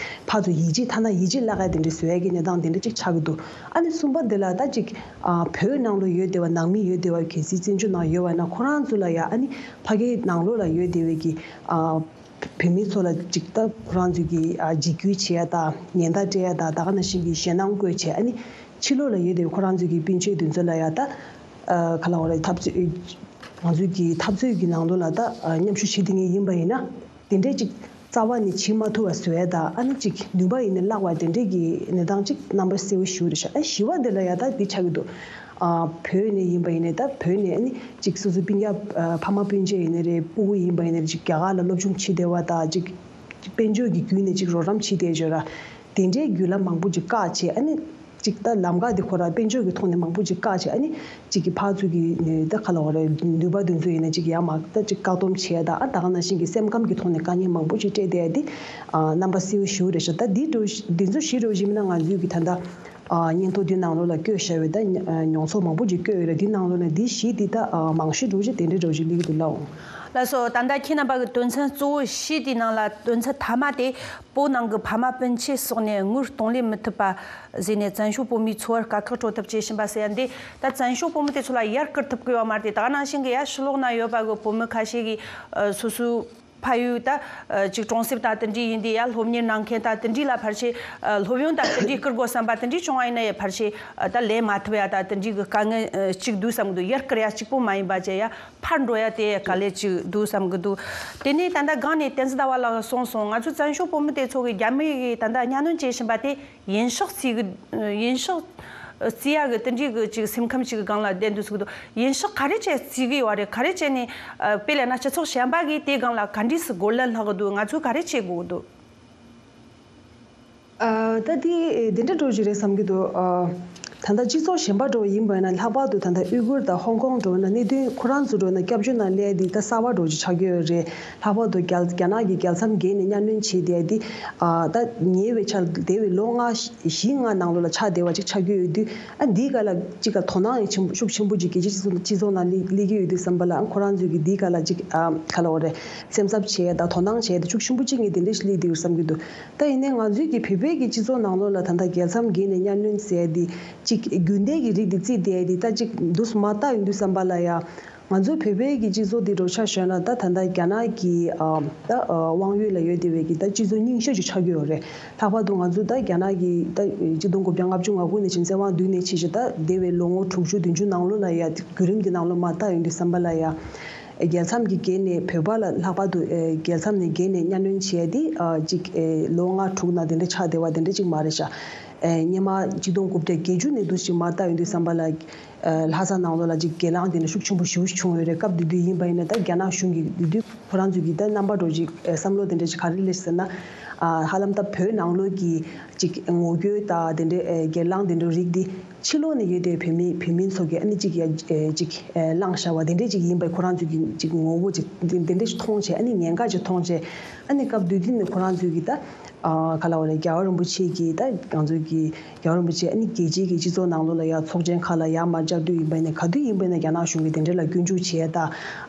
ཕར་ཚུར་ཡིད་ཆེས་ཐ་ན་ཡིད་ཆེས་བརླག་ཡ་དེ་འདྲ་བཟོ་ཡ་གི་གནས་སྟངས་དེ་འདྲ་ཅིག་ཆགས་ཀྱི་འདུག་ཨ་ནི་གསུམ་པ་དེ་ལ་ད་ཅིག་ཨ་བོད་ནང་ལོགས་ཡོད་བསྡད་པ་ནང་མི་ཡོད་བསྡད་པ། གལ་སྲིད་བཙན་བྱོལ་ནང་ཡོད་པ་ཡིན་ན་ཁོ་རང་ཚོ་ལ་ཡ་ཨ་ནི་ཕ་གིའི་ནང་ལོགས་ལ་ཡོད་བསྡད་པའི་གི་ཨ་བོད་མི་ཚོ་ལ་ཅིག་ད་ཁོ་རང་ཚོས་ཀྱི་ཨ་འཇིགས་སྐུལ་བྱེད་ཡ་དང་། ཉེན་བརྡ་སྤྲད་ཡ་དང་། ད་ག་ནང་བཞིན་གྱི་ཞེད་སྣང་བཀོད་བྱས། ཨ་ནི་ཕྱི་ལོགས་ལ་ཡོད་བསྡད་པའི་ཁོ་རང་ཚོའི་གི་སྤུན་མཆེད་དེ་ཚོ་ལ་ཡ་ད་ཨ་ག་ལབ་དགོས་རེད། འཐབ་རྩོད་ང་ཚོའི་གི་འཐབ་རྩོད་ཀྱི་ནང་ལོགས་ལ་ད་ཨ་མཉམ་ཞུགས་བྱེད་བསྡད་མཁན་ཡིན་པ་ཡིན་ན། དེ་འདྲས་ཅིག་རྩ་བ་ནས་བྱེད་མ་ཐུབ་པ་བཟོ་ཡ་དང་། ཨ་ནི་ཅིག་ནུས་པ་ཡིན་ན་བརླག་པ་དེ་འདྲས་ཀྱི་གནས་སྟངས་ཅིག་རྣམ་པ་གསལ་པོ་ཞེ་པོ་རེད་ཤག་ཨ་བཞི་པ་དེ་ལ་ཡ་ད་འདི་ཆགས་ཀྱི་འདུག་ཨ་བོད་ནས་ཡིན་པ་ཡིན་ནའི་ད་བོད་ནས་ཨ་ནི་ཅིག་སོ་སོའི་སྤུན་ཀྱག་ཨ་ཕ་མ་སྤུན་མཆེད་ཡིན་ནའི་རེད། སྤུ་གུ་ཡིན་པ་ཡིན་ནའི་ཅིག་རྒྱ་གར་ལ་སློབ་སྦྱོང་བྱེད་བསྡད་པ་དང་། ཅིག་དཔལ་འབྱོར་གྱི་བརྒྱུད་ནས་ཅིག་རོགས་རམ་བྱེད་བསྡད་ཡོད་ར། དེ་འདྲའི་བརྒྱུད་ལམ་མང་པོ་ཅིག་བཀག་བྱས། ཨ་ནི་ཅིག་ད་ལམ་ཁ་དེ་ཁོ་རང་དཔལ་འབྱོར་གྱི་ཐོག་ནས་མང་པོ་ཅིག་བཀག་བྱས། ཨ་ནི་ཅིག་གི་ཕར་ཚུར་གྱི་ནུས་ད་ག་ལབ་དགོས་རེད། ནུས་པ་དེ་ཚོ་ཡིན་ན་ཅིག་ཡར་མར་ད་ཅིག་བཀག་སྡོམ་བྱས་དང་། ཨ་ད་ག་ནང་བཞིན་གྱི་སེམས་ཁམས་ཀྱི་ཐོག་ནས་དཀའ་ངལ་མང་པོ་ཅིག་སྤྲད་བསྡད་ཡ་དེ་ཨ་རྣམ་པ་གསལ་པོ་ཞེ་པོ་རེད་ཤག་ད་འདི་འདྲ་བོ་འདི་ཚོ་བཞི་འདྲ་བོ་ཞིག་མིན་ན་ང་ཚོའི་གི་ད་ལྟ་ཨ་སྙན་ཐོ་འདི་ནང་ལོགས་ལ་བཀོད་བཞག་པའི་ད་མྱོང་ཚོར་མང་པོ་ཅིག་བཀོད་ཡོད་རེད། འདི་ནང་ལོགས་ནས་འདི་བཞི་འདི་ད་ཨ་མང་ཤོས་འདྲ་བོ་ཅིག་དེ་འདྲ་འདྲ་བོ་ཅིག་སླེབས་ཀྱི་འདུག་ལགས། ལགས་སོ། ད་ལྟ་ཁྱེད་རྣམ་པ་གི་དོན་ཚན་གཙོ་བོ་བཞི་དེའི་ནང་ལ་དོན་ཚན་མཐའ་མ་དེ། བོད་ནང་གི་ཕ་མ་སྤུན་མཆེད་སོགས་ནས་དངུལ་གཏོང་ལེན་མི་ཐུབ་པ་བཟོས་ནས་བཙན་བྱོལ་བོད་མིའི་འཚོ་བར་དཀའ་ཁག་སྤྲོད་ཐབས་བྱེད་བཞིན་པ་ཟེར་ཡ་འདི། ད་བཙན་བྱོལ་བོད་མི་དེ་ཚོ་ལ་ཡར་སྐུལ་ཐུབ་ཀྱི་ཡོད་མ་རེད་དེ། ད་ག་ནང་བཞིན་གྱི་ཡ་ཕྱི་ལོགས་ན་ཡོད་པ་གི་བོད་མི་ཁ་ཤས་ཀྱིས་ཨ་སོ་སོའི་ཕ་ཡུལ་ད་ཨ་ཅིག་གྲོང་གསེབ་དང་དེ་འདྲའི་ཡིན་དུས། ཡ་སློབ་གཉེར་གནང་མཁན་དང་དེ་འདྲའི་ལ་ཕལ་ཆེར་ཨ་སློབ་ཡོན་དང་དེ་འདྲའི་བསྐུར་དགོས་བསམ་པ་དེ་འདྲའི་བྱུང་བ་ཡིན་ན་ཡ་ཕལ་ཆེར་ཨ་ད་ལེན་མ་ཐུབ་ཡ་དང་དེ་འདྲའི་གི་དཀའ་ངལ་ཨ་ཅིག་འདུག་བསམ་གི་འདུག་ཡར་སྐུལ་ཡ་གཅིག་པོ་མ་ཡིན་པ་བྱས་ཡ། ཕར་འགྲོ་ཡ་དེ་དཀའ་ལས་ཅིག་འདུག་བསམ་གི་འདུག་དེ་ནས་ད་ལྟ་སྒང་ནས་བསྟན་འཛིན་ཟླ་བ་ལགས་གསུངས་སོང་། ང་ཚོ་བཙན་བྱོལ་བོད་མི་དེ་ཚོ་གི་རྒྱ་མི་གིས་ད་ལྟ་གཉའ་གནོན་བྱེད་བཞིན་པ་དེ་ཡིན་ཤག་ཟེར་གི་ཡིན་ཤག་ རྩིས་ཡག་གི་དེ་འདྲའི་གི་ཅིག་སེམས་ཁམས་ཅིག་གི་སྒང་ལ་བསྡད་འདུག་ཟེར་གི་འདུག་ཡིན་ཕྱོགས་ག་རེ་བྱས་རྩིས་གི་ཡོད་རེད། ག་རེ་བྱས་ནས་ཨ་དཔེ་ལབ་ན་སྤྱི་ཚོགས་གཞན་པ་གིས་དེའི་སྒང་ལ་ག་འདྲས་སེ་རྒོལ་ལན་སློག་གི་འདུག་ང་ཚོས་ག་རེ་བྱེད་དགོས་ཀྱི་འདུག་ཨ་ད་དེ་དེ་འདྲ་འགྲོ་གི་རེད་བསམ་གྱི་འདུག་ཨ་ད་ལྟ་སྤྱི་ཚོགས་གཞན་པ་འགྲོ་བ་ཡིན་པ་ཡིན་ན། ལྷག་པར་དུ་ད་ལྟ་ཨུ་གུར་དང་ཧོང་ཀོང་འགྲོ་བ་ན་གནད་དོན་ཁོ་རང་ཚོ་འགྲོ་ན་སྐྱབས་བཅོལ་ནང་སླེབས་དེ་ད་གསར་པ་འགྲོ་ཅིག་ཆགས་ཀྱི་ཡོད་རེད། ལྷག་པར་དུ་རྒྱ་རྒྱ་ནག་གི་རྒྱལ་མཚམས་བརྒལ་ནས་གཉའ་གནོན་བྱས་བསྡད་དེ། ཨ་ད་ཉེ་བའི་ཆར་འདས་པའི་ལོ་ལྔ་བཞི་ལྔ་ནང་ལོགས་ལ་ཆགས་བསྡད་པ་ཅིག་ཆགས་ཀྱི་ཡོད་དུས། ཨ་འདིའི་སྒང་ལ་ཅིག་ག་དོ་སྣང་ཡང་ཆེན་པོ་ཤུགས་ཆེན་པོ་ཅིག་རྒྱལ་སྤྱིའི་སྤྱི་ཚོགས་ནང་སླེབས་སླེབས་ཀྱི་ཡོད་དུས་ཙམ་པ་ལ། ཨ་ཁོ་རང་ཚོས་ཀྱི་འདིའི་སྒང་ལ་ཅིག་ཨ་ག་ལབ་དགོས་རེད། སེམས་འཚབ་བྱས་དང་དོ་སྣང་བྱས་དང་ཤུགས་ཆེན་པོ་ཅིག་ངས་དེ་འདྲ་ཞིག་སླེབས་བསྡད་ཡོད་བསམ་གྱི་འདུག་ད་ཡིན་ནའི་ང་ཚོའི་གི་བོད་པའི་གི་སྤྱི་ཚོགས་ནང་ལོགས་ལ་ད་ལྟ་རྒྱལ་མཚམས་བརྒལ་ནས་གཉའ་གནོན་ཟེར་ཡ་འདི་ཅིག་རྒྱུན་ལྡན་གྱི་རིགས་འདི་བརྩིས་བསྡད་ཡ་འདི། ད་ཅིག་འདུག་སེ་མར་བལྟ་ཡོང་དུས་ཙམ་པ་ལ་ཡ། ང་ཚོའི་བོད་པའི་གི་སྤྱི་ཚོགས་འདི་འདྲ་ཆ་བཞག་ན། ད་ད་ལྟ་རྒྱ་ནག་གི་ཨ་ད་ཨ་དབང་ཡོད་ལ་ཡོད་བསྡད་པའི་གི་ད་སྤྱི་ཚོགས་རྙིང་ཤོས་ཅིག་ཆགས་ཀྱི་ཡོད་རེད། ལྷག་པར་དུ་ང་ཚོ་ད་རྒྱ་ནག་གི་ད་གཅིག་སྟོང་དགུ་བརྒྱ་ལྔ་བཅུ་ང་དགུ་ནས་བྱས་ཙང་དབང་བསྡུས་ནས་ཕྱིན་བྱས་ད་འདས་པའི་ལོ་ངོ་དྲུག་ཅུ་བདུན་ཅུ་ནང་ལོགས་ལ་ཡ། བརྒྱུད་རིམ་གྱི་ནང་ལོགས་མར་བལྟ་ཡོང་དུས་ཙམ་པ་ལ་ཡ། རྒྱལ་མཚམས་ཀྱི་བརྒལ་ནས་བོད་པ་ལ། ལྷག་པར་དུ་ཨེ་རྒྱལ་མཚམས་ནས་བརྒལ་ནས་གཉའ་གནོན་བྱས་ཏེ། ཨ་ཅིག་ཨེ་ལོ་ལྔ་དྲུག་ནང་དེ་འདྲ་ཆགས་བསྡད་པ་དེ་འདྲ་ཅིག་མ་རེད་ཤག་ཨེ་སྔོན་མ་གཅིག་སྟོང་དགུ་བརྒྱ་བརྒྱད་ཅུ་ནས་འདུག་སེ་མར་བལྟ་ཡོང་དུས་ཙམ་པ་ལ། ཨེ་ལྷ་ས་ནང་ལོགས་ལ་ཅིག་གྱེན་ལངས་དེ་འདྲ་ཤུགས་ཆེན་པོ་ཞེ་པོ་ཅིག་བྱུང་ཡོད་རེད། སྐབས་དེ་དུས་ཡིན་པ་ཡིན་ན་ད་རྒྱ་ནག་གཞུང་གིས་དེ་དུས་ཁོ་རང་ཚོས་ཀྱི་ད་རྣམ་པ་འདྲ་ཅིག་ཨེ་བསམ་བློ་དེ་འདྲ་ཅིག་ག་རེ་སླེབས་ཟེར་ན། ཨ་ཧ་ལམ་ད་བོད་ནང་ལོགས་ཀྱི་ཅིག་ངོ་རྒོལ་དང་དེ་འདྲའི་ཨེ་གྱེན་ལངས་དེ་འདྲ་རིགས་འདི་ཕྱི་ལོགས་ནས་ཡོད་དེ་བོད་མི་བོད་མི་ཚོ་གིས་ཨ་ནི་ཅིག་ཡ་ཨེ་ཅིག་ཨེ་བསླངས་བཞག་པ་དེ་འདྲས་ཅིག་ཡིན་པའི་ཁོ་རང་ཚོས་ཀྱི་ཅིག་ངོ་བོ་ཅིག་དེ་དེ་འདྲས་ཅིག་མཐོང་བྱས། ཨ་ནི་ཉེན་ཁ་ཅིག་མཐོང་བྱས། ཨ་ནི་སྐབས་དེ་དུས་ནས་ཁོ་རང་ཚོས་ཀྱི་ད་ཨ་ག་ལབ་དགོས་རེད། རྒྱལ་བ་རིན་པོ་ཆེ་གི་ད་ང་ཚོའི་གི་རྒྱལ་བ་རིན་པོ་ཆེ་ཨ་ནི་རྒྱལ་སྤྱིའི་གི་སྤྱི་ཚོགས་ནང་ལོགས་ལ་ཡ་ཚོགས་ཆེན་ཁག་ལ་ཡར་མར་བཅར་དུས་ཡིན་པ་ཡིན་ན། ག་དུས་ཡིན་པ་ཡིན་ན་རྒྱ་ནག་གཞུང་གིས་དེ་འདྲས་ལ་སྐྱོན་འཛུགས་བྱས། ད་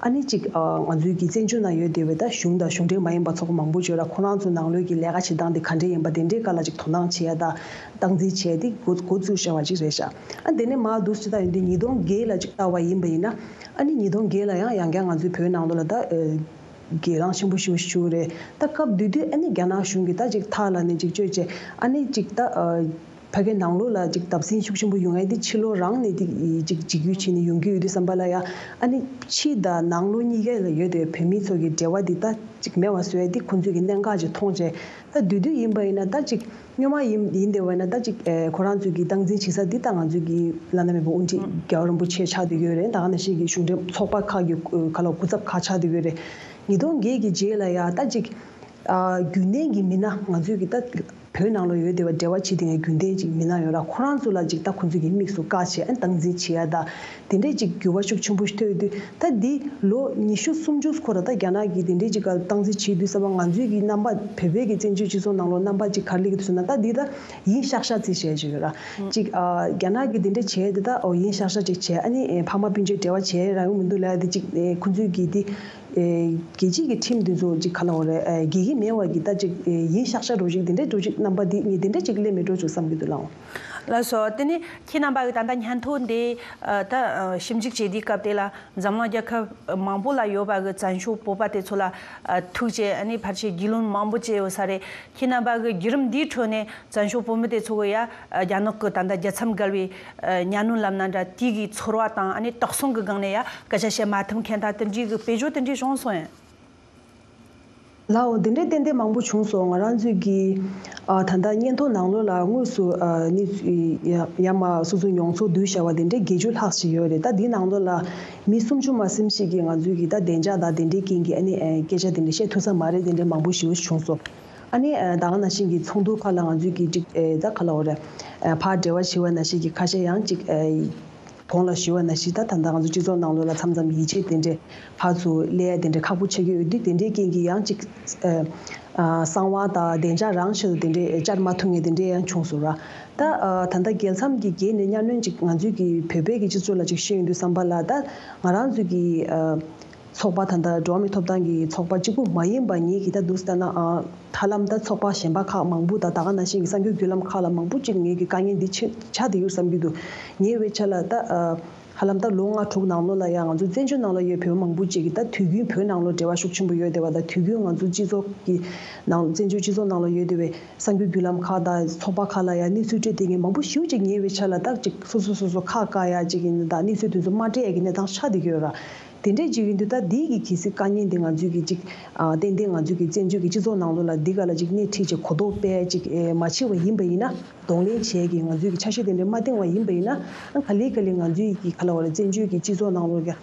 ཨ་ནི་ཅིག་ཨ་ང་ཚོའི་གི་བཙན་བྱོལ་ནང་ཡོད་བསྡད་པའི་ད་གཞུང་དང་གཞུང་འབྲེལ་མ་ཡིན་པ་ཚོགས་པ་མང་པོ་ཅིག་ཡོད་ར། ཁོ་རང་ཚོ་ནང་ལོགས་ཀྱི་ལས་ཀ་བྱེད་སྟངས་དེ་ག་འདྲས་ཡིན་པ་དེ་འདྲས་སྒང་ལ་ཅིག་དོ་སྣང་བྱས། ད་སྟངས་འཛིན་བྱས་ཏེ་འགོ་འགོ་བཙུགས་བཞག་པ་ཅིག་རེད་ཤག་ཨ་དེ་ནས་མར་འདུག་སེ་ད་ཡོང་དུས་ཉིས་སྟོང་བརྒྱད་ལ་ཅིག་ལྟ་བ་ཡིན་པ་ཡིན་ན། ཨ་ནི་ཉིས་སྟོང་བརྒྱད་ལ་ཡང་ཡང་བསྐྱར་ང་ཚོའི་བོད་ནང་ལོགས་ལ་ད་ཨེ་གྱེན་ལངས་ཆེན་པོ་ཞེ་པོ་ཞིག་བྱུང་རེད། ད་སྐབས་དེ་དུས་ཨ་ནི་རྒྱ་ནག་གཞུང་གིས་ད་ཅིག་ཐག་ལ་ནས་ཅིག་བཅད་བྱས། ཨ་ནི་ཅིག་ད་ཨ་ཕ་གིའི་ནང་ལོགས་ལ་ཅིག་བརྡབ་གསིག་ཤུགས་ཆེན་པོ་ཡོང་ཡ་དེ་ཕྱི་ལོགས་རང་ནས་དེ་ཅིག་འཇིགས་སྐུལ་བྱས་ནས་ཡོང་གི་ཡོད་དུས་ཙམ་པ་ལ་ཡ། ཨ་ནི་ཕྱི་དང་ནང་ལོགས་གཉིས་ཀ་ལ་ཡོད་དེ་བོད་མི་ཚོ་གི་འབྲེལ་བ་འདི་ད་ཅིག་མེད་པ་བཟོ་ཡ་འདི་ཁོང་ཚོས་ཀྱི་གནད་འགག་ཅིག་མཐོང་བྱས། ད་དེ་དུས་ཡིན་པ་ཡིན་ན་ད་ཅིག་སྔོན་མ་ཡིན་ཡིན་བསྡད་པ་ཡིན་ན། ད་ཅིག་ཨེ་ཁོ་རང་ཚོས་ཀྱི་སྟངས་འཛིན་བྱེད་ས་འདི་ད་ང་ཚོས་ཀྱི་བླ་ན་མེད་པ་དབུ་ཁྲིད་རྒྱལ་བ་རིན་པོ་ཆེ་ཆགས་བསྡད་ཡོད་རེད། ད་ག་ནང་བཞིན་གྱི་གཞུང་འབྲེལ་ཚོགས་པ་ཁག་གི་ཨེ་ག་ལ་སྐུ་ཚབ་ཁག་ཆགས་བསྡད་ཡོད་རེད། ཉིས་སྟོང་བརྒྱད་ཀྱི་རྗེས་ལ་ཡ་ད་ཅིག་ཨ་རྒྱུན་ལྡན་གྱི་མི་སྣ་ང་ཚོས་ཀྱི་ད་བོད་ནང་ལ་ཡོད་བསྡད་པ་འབྲེལ་བ་བྱེད་བསྡད་མཁན་རྒྱུན་ལྡན་ཅིག་མི་སྣ་ཡོད་ར། ཁོ་རང་ཚོ་ལ་ཅིག་ད་ཁོ་ཚོས་ཀྱི་དམིགས་སུ་བཀར་བྱས་ཨ་སྟངས་འཛིན་བྱེད་ཡ་ད། དེ་འདྲས་ཅིག་འགྱུར་བ་ཤུགས་ཆེན་པོ་ཞིག་ཐོན་དུས། ད་འདི་ལོ་ཉི་ཤུ་སུམ་ཅུ་འཁོར་ར། ད་རྒྱ་ནག་གིས་དེ་འདྲས་ཅིག་ག་སྟངས་འཛིན་བྱེད་དུས་ཙམ་པ་ང་ཚོའི་གི་རྣམ་པ་བོད་པའི་གི་བཙན་བྱོལ་སྤྱི་ཚོགས་ནང་ལོགས་རྣམ་པ་ཅིག་ག་རེ་སླེབས་ཀྱི་འདུག་ཟེར་ན། ད་འདི་ད་ཡིན་ཤག་ཤག་རྩིས་བྱས་ཅིག་ཡོད་ར། ཅིག་ཨ་རྒྱ་ནག་གིས་དེ་འདྲས་བྱས་དེ་ད་ཨོ་ཡིན་ཤག་ཤག་ཅིག་བྱས། ཨ་ནི་ཨེ་ཕ་མ་སྤུན་མཆེད་འབྲེལ་བ་བྱས་རག་ཡོང་མི་འདུག་ལབ་ཡ་དེ་ཅིག་ཨེ་ཁོང་ཚོའི་གི་དེ་ཨེ་རྒྱལ་སྤྱིའི་གི་ཁྲིམས་དེ་ཚོ་ཅིག་ག་ལབ་དགོས་རེད། ཨེ་འགལ་གྱི་མེད་པ་གི་ད་ཅིག་ཨེ་ཡིན་ཤག་ཤག་འདྲ་ཅིག་དེ་འདྲས་འདྲ་ཅིག་རྣམ་པ་དེ་ངས་དེ་འདྲས་ཅིག་སླེབས་མེད་འགྲོ་ཅིག་བསམ་གྱི་འདུག་ལགས། ལགས་སོ། དེ་ནས་ཁྱེད་རྣམ་པ་གི་ད་ལྟ་སྙན་ཐོ་འདི་ཨ་ད་ཨ་ཞིབ་འཇུག་བྱེད་དུས་སྐབས་དེ་ལ། འཛམ་གླིང་རྒྱལ་ཁབ་མང་པོ་ལ་ཡོད་པ་གི་བཙན་བྱོལ་བོད་པ་དེ་ཚོ་ལ་ཨ་ཐུག་བྱས། ཨ་ནི་ཕལ་ཆེར་རྒྱུས་ལོན་མང་པོ་བྱས་ཡོད་ས་རེད། ཁྱེད་རྣམ་པ་གི་བརྒྱུད་རིམ་འདིའི་ཁྲོད་ནས་བཙན་བྱོལ་བོད་མི་དེ་ཚོ་གི་ཡ་ཨ་རྒྱ་ནག་གི་ད་ལྟ་རྒྱལ་མཚམས་བརྒལ་བའི་ཨ་གཉའ་གནོན་ལབ་ན་འདྲ། དེ་གི་ཚོར་བ་དང་། ཨ་ནི་དོགས་ཟོན་གི་སྒང་ནས་ཡ་སྐད་ཆ་བཤད་མ་ཐུབ་མཁན་དང་། དེ་འདྲའི་གི་དཔེ་བརྗོད་དེ་འདྲའི་བྱུང་སོང་ཡ། ལའོ། དེ་འདྲའི་ཏན་ཏན་མང་པོ་བྱུང་སོང་། ང་རང་ཚོའི་གི་ཨ་ད་ལྟ་སྙན་ཐོ་ནང་ལོགས་ལ་དངོས་སུ་ཨ་ནི་ཡ་ཡ་མ་སོ་སོའི་མྱོང་ཚོར་བསྡུས་བཞག་པ་དེ་འདྲའི་བརྒྱད་ཅུ་ལྷག་ཞིག་ཡོད་རེད། ད་འདིའི་ནང་ལོགས་ལ་མི་སུམ་ཅུ་མ་ཟིན་ཞིག་གིས་ང་ཚོའི་གི་ད་བདེ་འཇགས་དང་དེ་འདྲའི་རྐྱེན་གྱིས་ཨ་ནི་ཨ་སྐད་ཆ་དེ་འདྲ་བཤད་ཐུབ་ས་མ་རེད། དེ་འདྲའི་མང་པོ་ཞེ་པོ་ཞིག་བྱུང་སོང་། ཨ་ནི་ཨ་ད་ག་ནང་བཞིན་གྱི་ཚོགས་འདུ་ཁག་ལ་ང་ཚོའི་གི་ཅིག་ཨ་ད་ག་ལབ་དགོས་རེད། ཨ་ཕར་འབྲེལ་བ་བྱས་པ་ནང་བཞིན་གྱི་ཁ་ཤས་ཡང་ཅིག་ཨ་གོང་ལ་ཞུས་པ་ནང་བཞིན་ད་ད་ལྟ་ང་ཚོ་སྤྱི་ཚོགས་ནང་ལོགས་ལ་མཚམས་མཚམས་ཡིད་ཆེས་དེ་འདྲས་ཕར་ཚུར་སླེབས་ཡ་དེ་འདྲས་ཁག་པོ་ཆགས་ཀྱི་ཡོད་དུས། དེ་འདྲའི་རྐྱེན་གྱིས་ཡང་ཅིག་ཨ་ཨ་གསང་བ་དང་བདེ་འཇགས་རང་ཆེད་དུ་དེ་འདྲས་བཅར་མ་ཐུབ་མཁན་དེ་འདྲས་ཡང་བྱུང་སོང་ར། ད་ཨ་ད་ལྟ་རྒྱལ་མཚམས་ཀྱི་བརྒལ་ནས་གཉའ་གནོན་ཅིག་ང་ཚོའི་གི་བོད་པའི་གི་སྤྱི་ཚོགས་ལ་ཅིག་བཤད་ཡོང་དུས་ཙམ་པ་ལ། ད་ང་རང་ཚོའི་གི་ཨ་ཚོགས་པ་ད་ལྟ་འགྲོ་བ་མིའི་ཐོབ་ཐང་གི་ཚོགས་པ་གཅིག་པུ་མ་ཡིན་པ་ངེད་ཀྱི་ད་འདུག་སེ་ལྟ་ན། ཨ་ཧ་ལམ་ད་ཚོགས་པ་གཞན་པ་ཁག་མང་པོ་དང་ད་ག་ནང་བཞིན་གྱི་གསར་འགྱུར་བརྒྱུད་ལམ་ཁག་ལ་མང་པོ་ཅིག་ངེད་ཀྱི་དཀའ་ངལ་འདི་ཆེ་ཆགས་བསྡད་ཡོད་བསམ་གྱི་འདུག་ཉེ་བའི་ཆར་ལ་ད་ཨ་ཧ་ལམ་ད་ལོ་ལྔ་དྲུག་ནང་ལོགས་ལ་ཡང་ང་ཚོ་བཙན་བྱོལ་ནང་ལ་ཡོད་བོད་པ་མང་པོ་ཅིག་གིས་ད་དུས་རྒྱུན་བོད་ནང་ལོགས་འབྲེལ་བ་ཤུགས་ཆེན་པོ་ཡོད་བསྡད་པ་དང་། དུས་རྒྱུན་ང་ཚོ་སྤྱི་ཚོགས་ཀྱི་ནང་བཙན་བྱོལ་སྤྱི་ཚོགས་ནང་ལ་ཡོད་བསྡད་པའི་གསར་འགྱུར་བརྒྱུད་ལམ་ཁག་དང་ཚོགས་པ་ཁག་ལ་ཡང་གནས་ཚུལ་སྤྲད་བསྡད་མཁན་མང་པོ་ཞེ་པོ་ཅིག་ཉེ་བའི་ཆར་ལ་ད་ཅིག་སོ་སོ་སོ་སོ་ཁག་བཀག་ཡ་ཅིག་ཡིན་ན། ད་གནས་ཚུལ་དེ་ཚོ་མ་སྤྲད་ཡ་གི་གནས་སྟངས་ཆགས་བསྡད་ཀྱི་ཡོད་ར། དེ་འདྲས་ཅིག་ཡིན་དུས་ད་འདི་གི་གལ་སྲིད་དཀའ་ངལ་འདི་ང་ཚོས་ཀྱི་ཅིག་ཨ་ཏན་ཏན་ང་ཚོས་ཀྱི་བཙན་བྱོལ་གྱི་སྤྱི་ཚོགས་ནང་ལོགས་ལ་འདི་ག་ལ་ཅིག་སྣེ་ཁྲིད་ཅིག་གོ་རྟོགས་སྤེལ་ཅིག་ཨེ་མ་བྱས་པ་ཡིན་པ་ཡིན་ན། གདོང་ལེན་བྱས་ཀྱི་ང་ཚོས་ཀྱི་ཆ་ཤས་དེ་འདྲས་མ་བཏིང་བ་ཡིན་པ་ཡིན་ན། ཨ་ག་ལེ་ག་ལེ་ང་ཚོས་ཀྱི་ག་ལ་བ་ལ་བཙན་བྱོལ་གྱི་སྤྱི་ཚོགས་ནང་ལོགས་ཀྱི་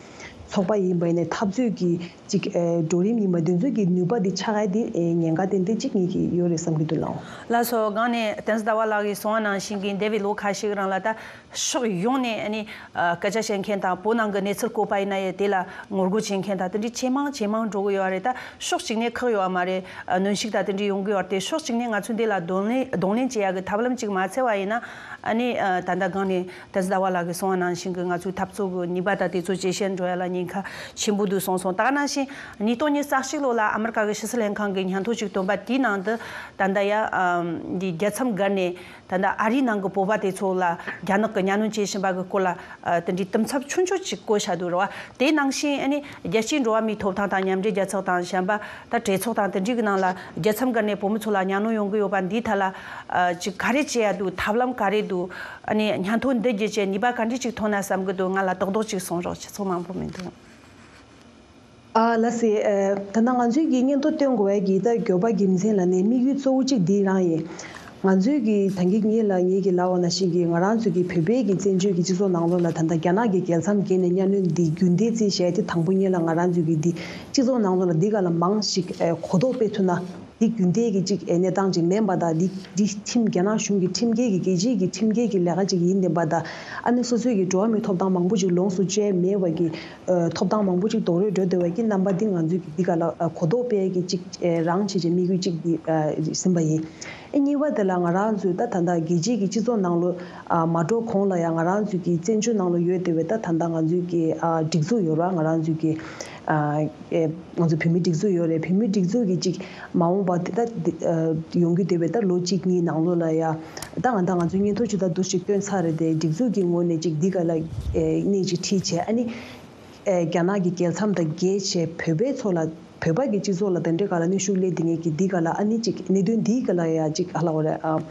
ཚོགས་པ་ཡིན་པ་ཡིན་ནའི་འཐབ་རྩོད་ཀྱི་ཅིག་ཨེ་བགྲོ་གླེང་ཡིན་པ་འདི་ཚོ་གི་ནུས་པ་འདི་ཆག་ཡ་དེ་ཨེ་ཉེན་ཁ་ཏན་ཏན་ཅིག་ངེད་ཀྱི་ཡོད་རེད་བསམ་གྱི་འདུག་ལགས། ལགས་སོ། སྒང་ནས་བསྟན་འཛིན་ཟླ་བ་ལགས་ཀྱིས་གསུངས་པ་ནང་བཞིན་གྱི་འདས་པའི་ལོ་ཁ་ཤས་རིང་ལ་ད་ཕྱོགས་ཡོངས་ནས་ཨ་ནི་ཨ་སྐད་ཆ་བཤད་མཁན་དང་བོད་ནང་གི་གནས་ཚུལ་བཀོད་པ་ཡིན་ན་ཡང་དེ་ལ་ངོ་རྒོལ་བྱེད་མཁན་དང་དེ་འདྲའི་ཇེ་མང་ཇེ་མང་འགྲོ་གི་ཡོད་རེད། ད་ཕྱོགས་གཅིག་ནས་ཁག་ཡོད་པ་མ་རེད། ཨ་གནོན་ཤུགས་དང་དེ་འདྲའི་ཡོང་གི་ཡོད་རེད་དེ། ཕྱོགས་གཅིག་ནས་ང་ཚོས་འདི་ལ་གདོང་ལེན་གདོང་ལེན་བྱེད་ཡག་གི་ཐབས་ལམ་ཅིག་མ་འཚོལ་བ་ཡིན་ན། ཨ་ནི་ཨ་ད་ལྟ་སྒང་ནས་བསྟན་འཛིན་ཟླ་བ་ལགས་ཀྱིས་གསུངས་པ་ནང་བཞིན་གྱི་ང་ཚོའི་འཐབ་རྩོད་ཀྱི་ནུས་པ་དང་དེ་ཚོ་ཇེ་ཞན་འགྲོ་ཡ་ལ་ཉེན་ཁ་ཆེན་པོ་འདུག་གསུངས་སོང་། ད་ག་ནང་བཞིན་ཉིས་སྟོང་ཉི་ཤུ་རྩ་གཅིག་ལོ་ལ་ཨ་མི་རི་ཀ་གི་ཕྱི་སྲིད་ལྷན་ཁང་གིས་སྙན་ཐོ་ཅིག་བཏོན་པ་དེའི་ནང་དུ་ད་ལྟ་ཡ་ཨམ་འདི་རྒྱལ་མཚམས་བརྒལ་ནས་ད་ལྟ་ཨ་རིའི་ནང་གི་བོད་པ་དེ་ཚོ་ལ་རྒྱ་ནག་གིས་གཉའ་གནོན་བྱེད་བཞིན་པ་གི་སྐོར་ལ་ཨ་དེ་འདྲའི་དུམ་ཚབས་ཆུང་ཆུང་ཅིག་བཀོད་བཞག་འདུག་རེད་བ། དེ་ནང་བཞིན་ཨ་ནི་རྒྱལ་སྤྱིའི་འགྲོ་བ་མིའི་ཐོབ་ཐང་དང་མཉམ་འབྲེལ་རྒྱལ་ཚོགས་དང་གཞན་པ་ད་གྲོས་ཚོགས་དང་དེ་འདྲའི་གི་ནང་ལ་རྒྱལ་མཚམས་བརྒལ་ནས་བོད་མི་ཚོ་ལ་གཉའ་གནོན་ཡོང་གི་ཡོད་པ་འདིའི་ཐད་ལ་ཨ་ཅིག་ག་རེ་བྱེད་ཡ་འདུག་ཐབས་ལམ་ག་རེ་འདུག་ཨ་ནི་སྙན་ཐོ་འདི་བརྒྱུད་བྱས་ནུས་པ་ག་འདྲ་ཅིག་ཐོན་ན་བསམ་གི་འདུག་ང་ལ་རྡོག་རྡོག་ཅིག་གསུང་རོགས། སྤྱི་ཚོགས་མང་པོ་མི་འདུག་ཨ་ལགས་སེ། ཨ་ད་ནང་ང་ཚོས་ཀྱི་སྙན་ཐོ་བཏོན་དགོས་པའི་གི་ད་འགྱོད་པ་རྒྱུ་མཚན་ལ་ནི་དམིགས་ཡུལ་གཙོ་བོ་གཅིག་འདི་རང་ཡིན། ང་ཚོས་ཀྱི་ད་གིན་ངེད་ལ་ངེད་ཀྱི་ལབ་པ་ནང་བཞིན་གྱི་ང་རང་ཚོས་ཀྱི་བོད་པའི་གི་བཙན་བྱོལ་གྱི་སྤྱི་ཚོགས་ནང་ལོགས་ལ་ད་ལྟ་རྒྱ་ནག་གི་རྒྱལ་མཚམས་བརྒལ་ནས་གཉའ་གནོན་འདི་རྒྱུན་ལྡན་རྩིས་བྱས་ཏེ་དང་པོ་ཉིད་ལ་ང་རང་ཚོས་ཀྱི་འདི་སྤྱི་ཚོགས་ནང་ལོགས་ལ་འདི་ག་ལ་མང་ཞིག་ཨེ་གོ་རྟོགས་སྤེལ་ཐུབ་ན། འདི་རྒྱུན་ལྡན་གྱི་གཅིག་ཨེ་གནས་སྟངས་ཅིག་མིན་པ་དང་འདི་འདི་ཁྲིམས་རྒྱ་ནག་གཞུང་གི་ཁྲིམས་འགལ་གྱི་རྒྱལ་སྤྱིའི་གི་ཁྲིམས་འགལ་གྱི་ལས་ཀ་ཅིག་ཡིན་བསྡད་པ་དང་། ཨ་ནི་སོ་སོའི་གི་འགྲོ་བ་མིའི་ཐོབ་ཐང་མང་པོ་ཅིག་ལོངས་སུ་སྤྱད་མེད་པ་གི་ཨ་ཐོབ་ཐང་མང་པོ་ཅིག་རྡོག་རོལ་འགྲོ་བསྡད་པ་གི་རྣམ་པ་འདི་ང་ཚོས་ཀྱི་འདི་ག་ལ་ཨ་གོ་རྟོགས་སྤེལ་གྱི་ཅིག་ཨེ་རང་བྱེད་ཀྱི་དམིགས་ཡུལ་ཅིག་འདི་ཨ་ཟིན་པ་ཡིན། ཨེ་གཉིས་པ་དེ་ལ་ང་རང་ཚོས་ད་ད་ལྟ་རྒྱལ་སྤྱིའི་གི་སྤྱི་ཚོགས་ནང་ལོ་ཨ་མ་འགྲོ་གོང་ལ་ཡང་ང་རང་ཚོས་ཀྱི་བཙན་བྱོལ་ནང་ལོ་ཡོད་བསྡད་པའི་ད་ད་ལྟ་ང་ཚོའི་གི་ཨ་སྒྲིག་འཛུགས་ཡོད་ར། ང་རང་ཚོའི་གི་ཨ་ཨེ་ང་ཚོ་བོད་མིའི་སྒྲིག་འཛུགས་ཡོད་རེད། བོད་མིའི་སྒྲིག་འཛུགས་ཀྱི་ཅིག་མ་འོངས་པ་དེ་ད་འདི་ཨ་ཡོང་རྒྱུ་བསྡད་པའི་ད་ལོ་གཅིག་གཉིས་ནང་ལོ་ལ་ཡ་ད་ང་ད་ང་ཚོའི་སྙན་ཐོ་ཅིག་ད་འདུག་ཅིག་བཏོན་ཚར་རེད་དེ། སྒྲིག་འཛུགས་ཀྱི་ངོས་ནས་ཅིག་འདི་ག་ལ་ཨེ་གནས་ཅིག་ཁྲིད་བྱས། ཨ་ནི་ཨེ་རྒྱ་ནག་གི་རྒྱལ་མཚམས་དང་བརྒལ་བྱས་བོད་པའི་ཚོ་ལ་བོད་པ་གི་སྤྱི་ཚོགས་ལ་དེ་འདྲའི་ག་ལ་གནོན་ཤུགས་སླེབས་བསྡད་མཁན་གྱི་འདི་ག་ལ་ཨ་ནི་ཅིག་གནད་དོན་འདི་ག་ལ་ཡ་ཅིག་ཧ་ལ་བ་རེད་ཨ།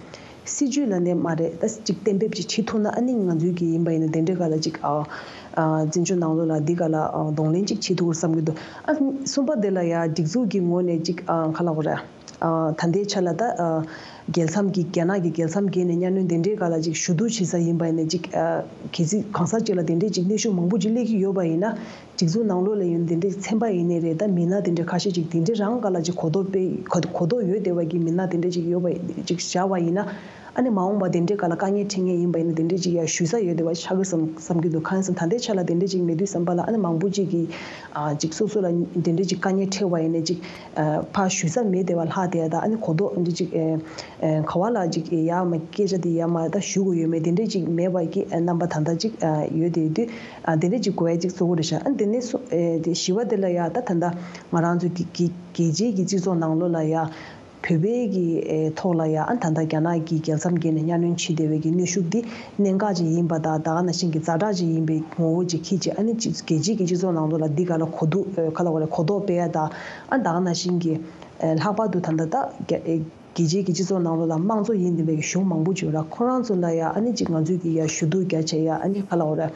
སྲིད་ཇུས་ལ་ནས་མ་རེད། ད་ཅིག་གཏན་འབེབས་ཅིག་བྱེད་ཐུབ་ན་ཨ་ནི་ང་ཚོའི་གི་ཡིན་པ་ཡིན་ན་དེ་འདྲའི་ག་ལ་ཅིག་ཨ་ཨ་བཙན་བྱོལ་ནང་ལོགས་ལ་འདི་ག་ལ་ཨ་གདོང་ལེན་ཅིག་བྱེད་ཐུབ་བསམ་གྱི་འདུག་ཨ་གསུམ་པ་དེ་ལ་ཡ་སྒྲིག་འཛུགས་ཀྱི་ངོས་ནས་ཅིག་ཨ་ག་ལ་བ་རེད་ཨ་ད་ལྟའི་ཆ་ལ་ད་ཨ་རྒྱལ་མཚམས་ཀྱི་རྒྱ་ནག་གི་རྒྱལ་མཚམས་བརྒལ་ནས་གཉའ་གནོན་དེ་འདྲའི་ག་ལ་ཅིག་ཞུ་གཏུག་བྱེད་ས་ཡིན་པ་ཡིན་ན་ཅིག་ཨ་གལ་སྲིད་གང་ས་ཅིག་ལ་དེ་འདྲའི་ཅིག་གནོན་ཤུགས་མང་པོ་ཅིག་སླེབས་ཀྱི་ཡོད་པ་ཡིན་ན། སྒྲིག་འཛུགས་ནང་ལོགས་ལ་ཡིན་དེ་འདྲའི་ཚན་པ་ཡིན་ནའི་རེད། ད་མི་སྣ་དེ་འདྲའི་ཁ་ཤས་ཅིག་དེ་འདྲའི་རང་ག་ལ་ཅིག་གོ་རྟོགས་སྤེལ་གོ་གོ་རྟོགས་ཡོད་བསྡད་པ་གི་མི་སྣ་དེ་འདྲའི་ཅིག་ཡོད་པ་ཅིག་བཞག་པ་ཡིན་ན། ཨ་ནི་མ་འོངས་པ་དེ་འདྲའི་ག་ལ་དཀའ་ངལ་འཕྲད་མཁན་ཡིན་པ་ཡིན་ན་དེ་འདྲའི་ཅིག་ཡ་ཞུ་ས་ཡོད་བསྡད་པ་ཆགས་ཀྱི་བསམ་བསམ་གྱི་འདུག་གང་ཡིན་ཟེར་ན་ད་ལྟའི་ཆ་ལ་དེ་འདྲའི་ཅིག་མེད་དུས་ཙམ་པ་ལ་ཨ་ནི་མང་པོ་ཅིག་གིས་ཨ་ཅིག་སོ་སོ་ལ་དེ་འདྲའི་ཅིག་དཀའ་ངལ་འཕྲད་པ་ཡིན་ན་ཅིག་ཨ་ཕར་ཞུ་ས་མེད་བསྡད་པ་ལྷག་བསྡད་ཡ་ད་ཨ་ནི་གོ་རྟོགས་འདི་ཅིག་ཨ་ཨ་ག་བ་ལ་ཅིག་ཡ་མ་སྐད་ཆ་དེ་ཡ་མ་ད་ཞུ་དགོས་ཡོད་མེད་དེ་འདྲའི་ཅིག་མེད་པ་གི་ཨ་རྣམ་པ་ད་ལྟ་ཅིག་ཨ་ཡོད་བསྡད་དུས། ཨ་དེ་འདྲ་ཅིག་དགོས་ཡ་ཅིག་གཙོ་བོ་རེད་ཤག་ཨ་དེ་ནས་སོ་ཨེ་དེ་བཞི་པ་དེ་ལ་ཡ་ད་ད་ལྟ་ང་རང་ཚོ་གི་གི་རྒྱལ་སྤྱིའི་གི་སྤྱི་ཚོགས་ནང་ལོགས་ལ་ཡ་བོད་པའི་གི་ཨེ་ཐོག་ལ་ཡ་ཨ་ད་ལྟ་རྒྱ་ནག་གི་རྒྱལ་མཚམས་བརྒལ་ནས་གཉའ་གནོན་བྱེད་བསྡད་པའི་གི་གནོན་ཤུགས་འདི་གནད་འགག་ཅིག་ཡིན་པ་དང་ད་ག་ནང་བཞིན་གི་ཛ་དྲག་ཅིག་ཡིན་པའི་ངོ་བོ་ཅིག་འཁྱེར་བྱས། ཨ་ནི་ཅིག་རྒྱལ་སྤྱིའི་གི་སྤྱི་ཚོགས་ནང་ལོགས་ལ་འདི་ག་ལ་གོ་བསྡུར་ཨེ་ག་ལ་བ་རེད་གོ་རྟོགས་སྤེལ་ཡ་དང་ཨ་ད་ག་ནང་བཞིན་གི་ཨེ་ལྷག་པར་དུ་ད་ལྟ་ད་རྒྱ་ཨེ། རྒྱལ་སྤྱིའི་གི་སྤྱི་ཚོགས་ནང་ལོགས་ལ་དམངས་གཙོ་ཡིན་བསྡད་པའི་གི་གཞུང་མང་པོ་ཅིག་ཡོད་ར། ཁོ་རང་ཚོ་ལ་ཡ་ཨ་ནི་ཅིག་ང་ཚོས་གི་ཡ་ཞུ་གཏུག་རྒྱ་ཆེ་ཡ་ཨ་ནི་ག་ལ་འོ་ར།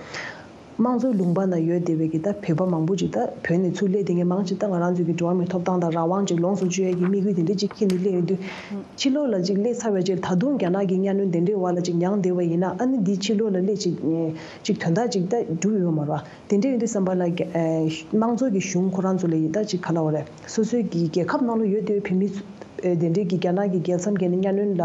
དམངས་གཙོའི་ལུང་པ་ན་ཡོད་བསྡད་པའི་གི་ད་བོད་པ་མང་པོ་ཅིག་ད་བོད་ནས་ཚུར་སླེབས་བསྡད་མཁན་མང་ཆེ་ད་ང་རང་ཚོའི་གི་འགྲོ་བ་མིའི་ཐོབ་ཐང་དང་རང་དབང་ཅིག་ལོངས་སུ་སྤྱོད་ཡ་གི་དམིགས་ཡུལ་དེ་འདྲ་ཅིག་འཁྱེར་ནས་སླེབས་ཡོང་དུས། ཕྱི་ལོགས་ལ་ཅིག་སླེབས་ཚར་བའི་རྗེས་ད་དུང་རྒྱ་ནག་གི་གཉའ་གནོན་དེ་འདྲའི་བར་ལ་ཅིག་མྱངས་བསྡད་པ་ཡིན་ན་ཨ་ནི་འདི་ཕྱི་ལོགས་ལ་སླེབས་ཅིག་ཅིག་དོན་དག་ཅིག་ད་འགྲུབ་ཡོད་མ་རེད་བ། དེ་འདྲ་ཡིན་དུས་ཙམ་པ་ལ་རྒྱ་ཨེ་དམངས་གཙོ་གི་གཞུང་ཁོ་རང་ཚོ་ལ་ཡིན་ད་ཅིག་ག་ལ་འོ་རེད། སོ་སོའི་གི་རྒྱལ་ཁབ་ནང་ལ་ཡོད་དུས་བོད་མི་ཚོ་ཨེ་དེ་འདྲའི་གི་རྒྱ་ནག་གི་རྒྱལ་མཚམས་བརྒལ་ནས་གཉའ་གནོན་ལ་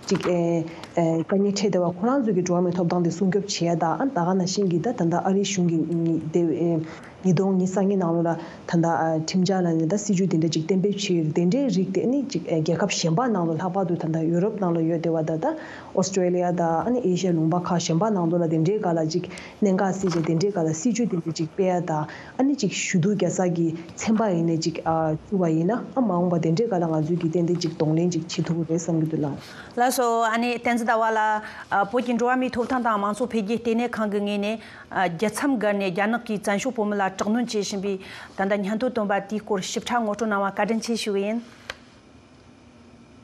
ཅིག་ཨེ་ཨེ་དཀའ་ངལ་འཕྲད་བསྡད་པ་ཁོ་རང་ཚོ་གི་འགྲོ་བ་མིའི་ཐོབ་ཐང་དེ་སྲུང་སྐྱོབ་བྱེད་ཡ་ད་ཨ་ད་ག་ནང་བཞིན་གི་ད་ད་ལྟ་ཨ་རིའི་གཞུང་གི་ཉི་དེ་ཨེ་ཉིས་སྟོང་ཉི་ཤུ་རྩ་གཉིས་ནང་ལོགས་ལ་ད་ལྟ་ཨ་ཁྲིམས་འཆར་ལ་ནི་ད་སྲིད་ཇུས་དེ་འདྲ་ཅིག་གཏན་འབེབས་བྱས་ཡོད་རེད། དེ་འདྲའི་རིགས་དེ་ནི་ཅིག་ཨེ་རྒྱལ་ཁབ་གཞན་པ་ནང་ལོགས་ལྷག་པར་དུ་ད་ལྟ་ཡུ་རོབ་ནང་ལོགས་ཡོད་བསྡད་པ་ད་ད་ཨོ་སི་ཀྲེ་ལི་ཡ་ད་ཨ་ནི་ཨེ་ཤ་ཡའི་ལུང་པ་ཁག་གཞན་པ་ནང་ལོགས་ལ་དེ་འདྲའི་སྒང་ལ་ཅིག་གནད་འགག་སེལ་བྱས་དེ་འདྲའི་སྒང་ལ་སྲིད་ཇུས་དེ་འདྲ་ཅིག་སྤེལ་ཡ་དང་ཨ་ནི་ཅིག་ཞུ་གཏུག་རྒྱག་ས་གི་ཚན་པ་ཡིན་ནའི་ཅིག་ཨ་བཙུགས་པ་ཡིན་ན་ཨ་མ་འོངས་པ་དེ་འདྲའི་སྒང་ལ་ང་ཚོས་ཀྱི་ཏན་ཏན་ཅིག་གདོང་ལེན་ཅིག་བྱེད་ཐུབ་ཀྱི་རེད་བསམ་གྱི་འདུག་ལགས། ལགས་སོ། ཨ་ནི་བསྟན་འཛིན་ཟླ་བ་ལགས། ཨ་བོད་ཀྱི་འགྲོ་བ་མིའི་ཐོབ་ཐང་དང་མང་གཙོ་འཕེལ་རྒྱས་ལྟེ་གནས་ཁང་གི་ངོས་ནས་ཨ་རྒྱལ་མཚམས་བརྒལ་ནས་རྒྱ་ནག་གིས་བཙན་བྱོལ་བོད་མི་ལ་དྲག་གནོན་བྱེད་བཞིན་པའི་ད་ལྟ་སྙན་ཐོ་བཏོན་པ་དེའི་སྐོར་ཞིབ་ཕྲ་ངོ་སྤྲོད་གནང་བར་བཀའ་དྲིན་ཆེ་ཞུ་གི་ཡིན།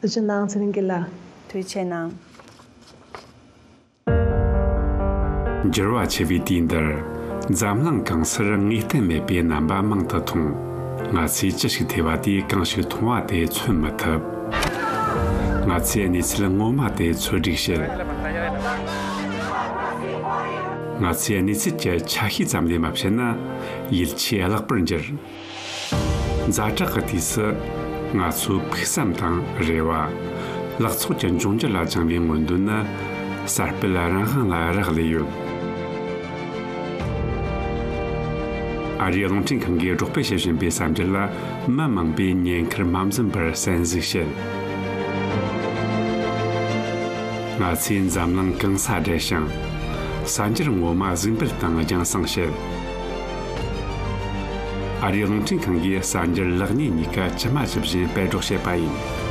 ཐུགས་རྗེ་གནང་ཚེ་རིང་རྒན་ལགས། ཐུགས་རྗེ་གནང་། འགྱུར་བ་ཆེ་བའི་དུས་འདིར། འཛམ་གླིང་གང་སར་ངེས་གཏན་མེད་པའི་རྣམ་པ་མང་དུ་མཐོང་། ང་ཚོས་ཅི་ཞིག་ཐོས་པ་དེས་གང་ཞིག་མཐོང་བ་དེ་མཚོན་མི་ཐུབ། ང་ཚོས་གནས་ཚུལ་ངོ་མ་དེ་ཚོད་སྒྲིག་བྱེད། ང་ཚོས་གནས་ཚུལ་གྱི་ཆ་ཤས་ཙམ་ལས་མ་བཤད་ན་ཡིད་ཆེས་བརླག་པར་འགྱུར། ཛ་དྲག་གི་དུས་སུ་ང་ཚོའི་ཕུགས་བསམ་དང་རེ་བ། ལག་ཚོགས་ཀྱི་འབྱུང་འགྱུར་ལ་བཅངས་པའི་མངོན་འདོད་ནི་གསར་སྤེལ་རང་དབང་ལ་རག་ལས་ཡོད། ཨ་རིའི་རླུང་འཕྲིན་ཁང་གིས་སྒྲོག་སྤེལ་བྱེད་བཞིན་པའི་གསར་འགྱུར་ལ་མི་མང་པོས་ཉེན་ཁར་མ་འཛེམས་པར་གསན་གཟིགས་བྱེད། ང་ཚོས་འཛམ་གླིང་གང་སར་བསྒྲལ་ཞིང་། གསར་འགྱུར་ངོ་མ་གཟིགས་འབུལ་དང་རྒྱང་སྲིང་བྱེད། ཨ་རིའི་རླུང་འཕྲིན་ཁང་གིས་གསར་འགྱུར་ལེགས་ཉེས་གཉིས་ཀ་ཇི་མ་ཇི་བཞིན་སྤེལ་སྒྲོག་བྱེད་པ་ཡིན།